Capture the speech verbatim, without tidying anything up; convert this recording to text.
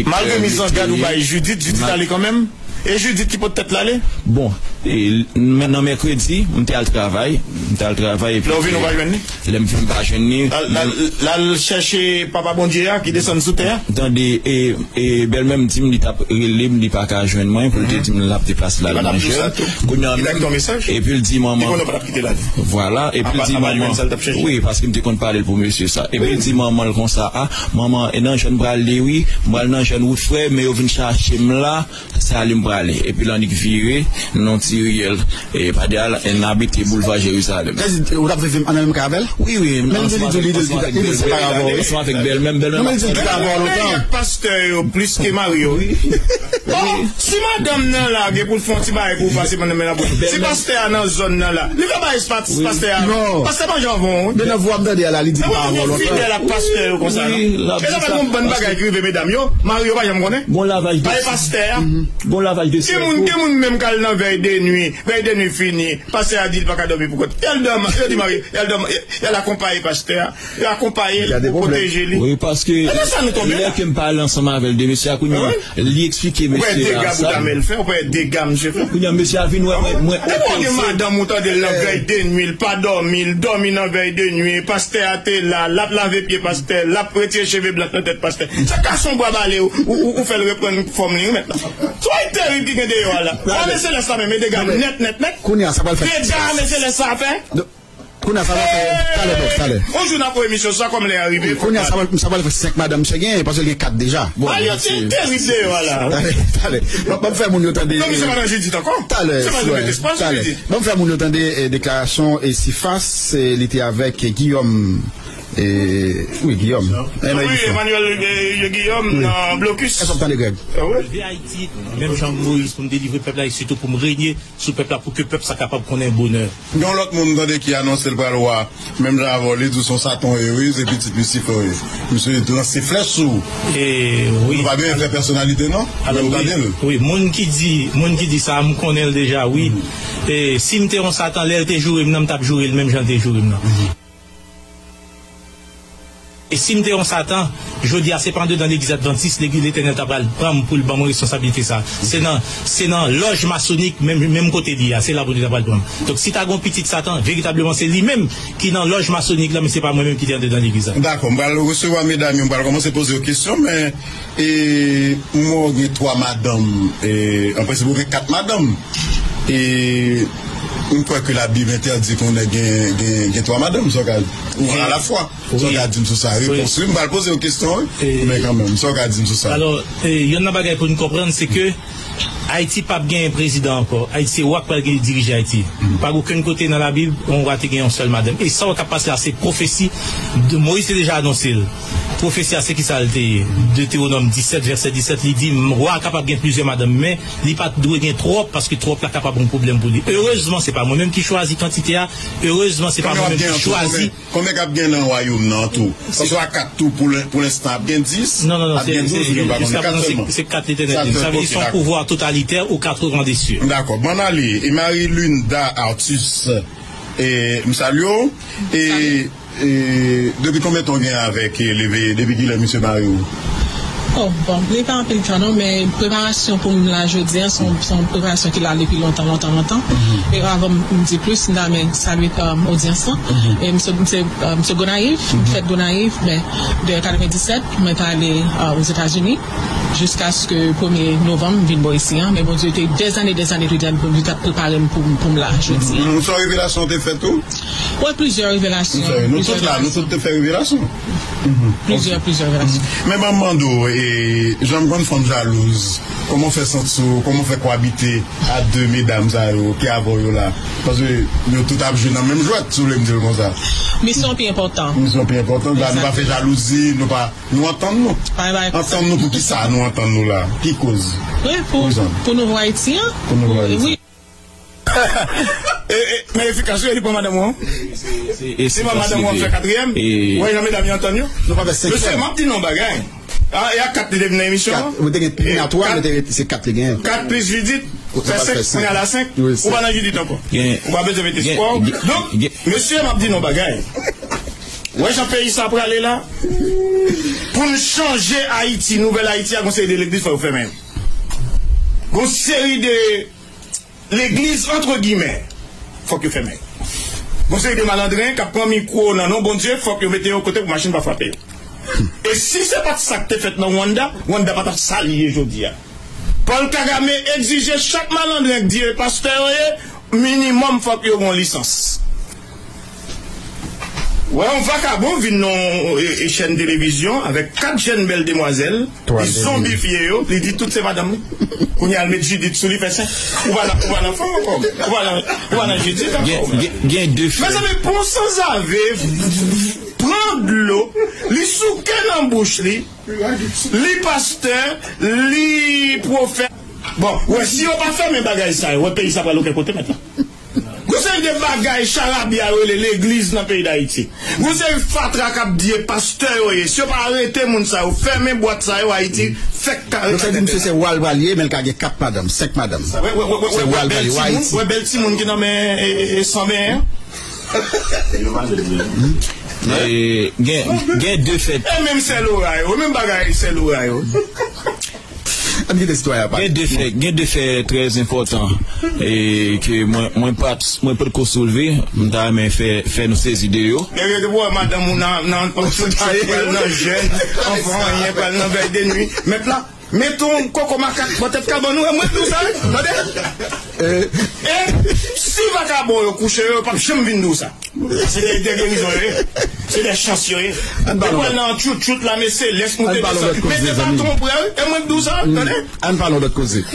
Malgre mizangad ou bay Judith, Judith ale kanmenm. E Judith ki pot tèt la ale? Bon, e, nan mèkredi, m te al travay. M te al travay epi. Lè w vin, ou pa jwenn li? Lè m vin, m pa jwenn li. L al, l al, l al chèche Papa Bondye a ki desann sou tè a? Tande, e, e bèlmè m di m li t ap rele m, li pa ka jwenn mwen, pou l te di m l ap deplase l al nan jèn. Kounye a menm, epi l di manman. Vwala, epi l di manman. Wi, paske m te konn pale l pou mesye sa. Epi l di manman l konsa, a, manman, e nan jèn m prale, wi, m pral nan jèn wout frè, men yo vin chache m la, se ale m prale. Epi l annik vire nan ti riyèl, e, pa de al, en abite boulva Jerizalèm. Ou t ap viv ann menm kay avè l? Wi, wi. Men li di li, li di li separe avè w, wi. Ansanm avèk bèlmè m, bèlmè m ap fè. Bèlmè ak pastè yo plis ke mari yo, wi. Bon, si madanm nan la, gen pou l fè yon ti bagay pou ou pase pandan men nan bouch. Si pastè a nan zòn nan la, li fè bagay pa-, pastè a. Non. Pastè pa jan bon, wi. Men nan vwa m tande a la, li di li pa avè w lontan. Fidèl ak pastè yo konsa, non? E sa fè gon bann bagay ki rive medam yo, mari yo pa janm konnen. Bon lavaj de. Pastè a. Bon lavaj de. Gen moun, gen moun menm k al nan vèy de nwi, vèy de nwi fini, pastè a di l pa ka dòmi pou kont. Y al dòmi, yo di mari, y al dòmi, y al akonpaye pastè a. Yo akonpaye l pou pwoteje li. Wi, paske lè ke m pale ansanm avè l de mesye a, kounye a, li eksplike mesye a sa. Ou wè dega bout a men l fè, ou wè dega mesye fè. Kounye a, mesye a vin wè mwen, mwen opoze. Depi w gen madanm ou tande l nan vèy de nwi, l pa dòmi, l dòmi nan vèy de nwi, pastè a te la, l ap lave pye pastè, l ap retire cheve blanch nan tèt pastè. Sa ka son bwa bale ou, ou, ou, ou fè l reprann fòm li, wi, mèt la. Twòp terib ki gen deyò a la. Ame selès la menm, e dega nèt, nèt, nèt. Kounye a, sa pral fè. Dega ame selès sa fè. Kounye a sa va fè talè, bro, talè. On jou n ap wè emisyon sa kòm lè a rive. Kounye a sa va, sa va fè senk madanm misye genyen, paske l gen kat deja. Bon, a, yo te terib deyò a la. Talè, talè. Ban m fè moun yo tande. Non, misye pa nan Jidit ankò. Talè, talè. Ban m fè moun yo tande, eh, deklarasyon, eh, Sifas, eh, li te avèk, eh, Guillaume, eh, wi, Guillaume. Wi, Emmanuel, eh, Guillaume nan blokis. Èske w ap tande, Greg? Ah, wi. Leve Ayiti, menm jan Moyiz, pou m delivre pèp la, e sitou pou m renye sou pèp la pou ke pèp sa kapab konnen bonè. Gen yon lòt moun m tande ki anonse l pral wa, menm jan avè w, li di w se yon saton w ye, wi, se pitit Lisifè w ye. Misye lanse flèch sou ou. E, wi. Nou pa bezwen fè pèsonalite, non, men m tande l. Wi, moun ki di, moun ki di sa, m konnen l deja, wi. E, si m te yon satan, lè l te joure m nan, m t ap joure l menm jan l te joure m nan. E si m te yon satan, jodi a se pa andedan legliz advantis, legliz Letènèl ta pral pran m pou l ban mwen responsabilite sa. Se nan, se nan lòj masonik, menm, menm kote li a, se la pou li ta pral pran m. Donk, si ta gon pitit satan, veritableman, se li menm ki nan lòj masonik la, men se pa mwen menm ki te andedan legliz la. Dakò, m pral resevwa medam yo, m pral kòmanse poze yo kesyon, men, e, m wè w gen twa madanm, e, an prensip, ou gen kat madanm. E, m kwè ke Labib entèdi ke yon nèg gen, gen, gen twa madanm, sa w ka, ou alafwa. Sa w ka di m sou sa? Repons, wi. M pral poze yon kesyon, wi. Men kanmenm, sa w ka di m sou sa? Alò, e, youn nan bagay pou n konprann, se ke Ayiti p ap genyen prezidan ankò. Ayiti, se wa k pral gen dirije Ayiti. Pa gen okenn kote nan Labib yon wa te gen yon sèl madanm. E sa w k ap pase la, se pwofesi. De, Moyiz te deja anonse l. Pwofesi a, se ki sa l te ye? Detewonòm disèt, vèsè disèt, li di, wa a kapab gen plizyè madanm, men li pa t dwe gen twòp, paske twòp la kapab yon pwoblèm pou li. Erezman, se pa mwen menm ki chwazi kantite a. Erezman, se pa mwen menm ki chwazi. Konbyen k ap gen nan wayòm nan an tou? Paske a kat tou, pou lenstan, ap gen dis, ap gen douz, men pa konnen kat sèlman. Se kat Letènèl te di. Sa vle di se yon pouvwa totalitè ou katrevan desye. Dakò. Bann ale. E Marie Linda Artus, e, m salye w. E, e depi konbyen tan w gen avèk, e, Leve, depi kilè misye mare w? Oh, bon, li pa anpil tan non, men preparasyon pou m la jodi a, se yon, se yon preparasyon ki la depi lontan, lontan, lontan. E avan m di plis, m ta renmen salye, um, odyans lan. E m se, m se, um, m se Gonayiv, m fèt Gonayiv, men de katrevenndisèt, mwen t ale, uh, Ozetazini, jiskaske premye novanm, m vin bò isi a. Men Bondye te dèzane, dèzane, dèzane pou l t ap prepare m pou, pou m la jodi a. Yon sèl revelasyon te fèt ou? Wi, plizyè revelasyon. Nou tout la, nou tout te fè revelasyon. Plizyè, plizyè revelasyon. Men ban m mande w, e, jan m konn fanm jalouz, kòman w fè santi w, kòman w fè kowabite a de medam sa yo ki avè w yo la? Paske yo tout ap jwe nan menm jwèt, si w vle m di l konsa. Misyon pi enpòtan. Misyon pi enpòtan. La, nou pa fè jalouzi, nou pa, nou antann nou. Antann nou pou kisa nou antann nou la? Ki koz? Wi, pou, pou nouvo Ayiti an. Pou nouvo Ayiti. Wi. E, e, men efikas, wi, li pran madanm ou an. Se pa madanm ou an fè katriyèm. Ou wè jan medam yo antann yo. Mesye, m ap di nou yon bagay. A, e a kat li te vin nan emisyon an. Ou te gen pi a twa, men se kat li genyen. Kat plis Judith, fè senk, kounye a la senk. Ou pa nan Judith ankò. Ou pa bezwen mete sipò. Donk, mesye, m ap di nou yon bagay. Wè jan peyi sa prale la? Pou n chanje Ayiti, nouvèl Ayiti a, gon seri de legliz fò yo fèmen. Gon seri de legliz, antre gimè, fòk yo fèmen. Gon seri de malandren k ap pran mikwo nan non Bondye, fòk yo mete yo kote pou machin pa frape yo. E si se pa t sa k te fèt nan Rwanda, Rwanda pa t ap sa li ye jodi a. Paul Kagame egzije chak malandren k di yo pastè yo ye, minimòm fòk yo gen yon lisans. Wè yon vakabon vin nan e, e, chèn televizyon avèk kat jèn bèl demwazèl, li zonbifye yo, li di tout se madanm li. Kounye a l met Jidit sou li, fè senk. Ou pa nan, ou pa nan fanm ankò. Ou pa nan, ou pa nan Jidit ankò. Gen, gen, gen de frè. Mezanmi, pou yon sanzave pran dlo, li souke nan bouch li, li pastè, li pwofèt. Bon, wè, si yo pa fèmen bagay sa yo, wè, peyi sa pral okenn kote mentnan. Gon seri de bagay charabya yo rele legliz nan peyi Dayiti. Gon seri fatra k ap di e pastè yo ye. Si yo pa arete moun sa yo, fèmen bwat sa yo, Ayiti fèk kare. Donk, sa vle di misye se wa l pral ye, men l ka gen kat madanm, senk madanm. Wè, wè, wè, wè, wè, wè bèl timoun, wè bèl timoun ki nan men e, e, e, san benyen an. E, gen, gen de fè. E menm sè Lora yo, menm bagay sè Lora yo. Ann kite sitwayen an pale. Gen de fè, gen de fè trè enpòtan, e, ke mwen, mwen pa t, mwen potko soulve, m ta renmen fè, fè nou sezi de yo. Gen de fwa madanm ou nan, nan, nan, pral nan jèn, anvan anyen, pral nan vèy de nwi. Mèt la, met yon koko makak bò tèt kabann ou, e mwen di w sa, wi, tande. E si vakabon yo kouche yo, yo p ap janm vin di w sa. Se de, de gerizon yo ye. Se de chans yo ye. Yo pral nan tchout tchout lame selès moute desann. Mete baton prè, wi. E mwen k di w sa, tande. Ann pale yon lòt koze.